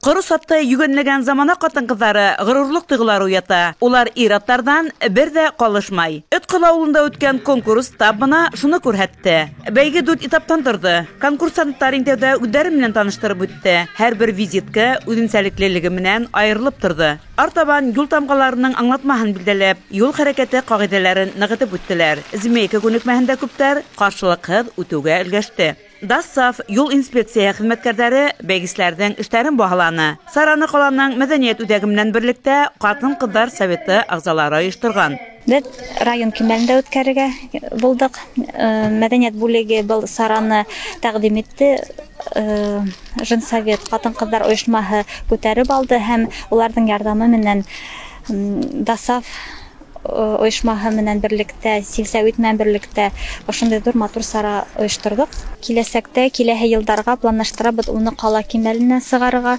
Ҡоро сатта йүгәнләгән замана ҡатын-ҡыҙҙары ғорурлыҡ тойғолары уята. Улар ир-аттарҙан бер ҙә ҡалышмай. Өткөл ауылында үткән конкурс тап бына шуны күрһәтте. Бәйге дүрт этаптан торҙо. Конкурсанттар иң тәүҙә үҙҙәре менән таныштырып үтте. Һәр бер визитка үҙенсәлеклелеге менән айырылып торҙо. Артабан юл тамғаларының аңлатмаһын билдәләп, юл хәрәкәте ҡағиҙәләрен нығытып үттеләр. Змейка күнекмәһендә күптәр ҡаршылыҡһыҙ үтеүгә өлгәште. ДОСААФ юл инспекцияһы хеҙмәткәрҙәре бәйгеселәрҙең эштәрен баһаланы. Сараны ҡаланың мәҙәниәт үҙәге менән берлектә ҡатын-ҡыҙҙар советы ағзалары ойошторған. Беҙ район кимәлендә үткәрергә булдыҡ. Мәҙәниәт бүлеге был сараны тәҡдим итте. Женсовет ҡатын-ҡыҙҙар ойошмаһы күтәреп алды һәм уларҙың ярҙамы менән ДОСААФ ойошмаһы менән берлектә, сельсовет менән берлектә ошондай ҙур матур сара ойошторҙоҡ. Киләсәктә, киләһе йылдарға планлаштырабыҙ уны ҡала кимәленә сығарырға.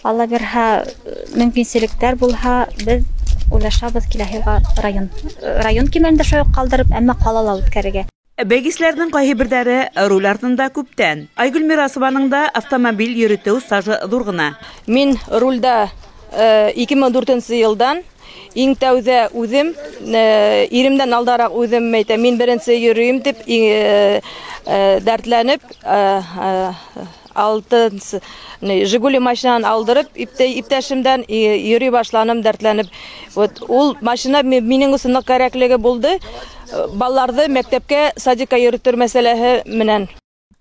Алла бирһә, мөмкинселектәр булһа, беҙ уйлашабыҙ киләһе йылға район кимәлендә шулай уҡ ҡалдырып, әммә ҡалала үткәрергә. Бәйгеселәрҙең ҡайһы берҙәре руль артында күптән. Айгөл Мирасованың да автомобиль йөрөтөү стажы ҙур ғына. Мин рулдә 2004 йылдан иң тәүҙә үҙем, иремдән алдараҡ үҙем әйтәм, мин беренсе йөрөйөм тип, дәртләнеп, алтынсы, Жигули машинан алдырып, иптәшемдән йөрөй башланым, дәртләнеп. Вот ул машина минең өсөн ныҡ кәрәклеге булды. Балаларҙы мәктәпкә, садикка йөрөтөр мәсьәләһе менән.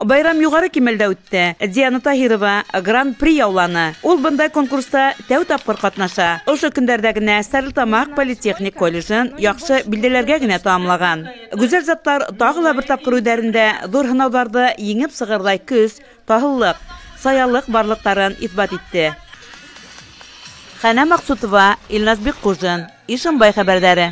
Байрам юғары кимәлдә үтте. Диана Таһирова гран-при яуланы. Ул бындай конкурста тәү тапҡыр ҡатнаша. Ошо көндәрҙә генә Стәрлетамаҡ политехник колледжын яҡшы билдәләргә генә тамамлаған. Гүзәл заттар тағы ла бер тапҡыр үҙҙәрендә ҙур һынауҙарҙы еңеп сығырҙай көс, таһыллыҡ, саялыҡ барлыҡтарын иҫбат итте. Хәнә Маҡсутова, Илназ Бикҡужин, Ишембай хәбәрҙәре.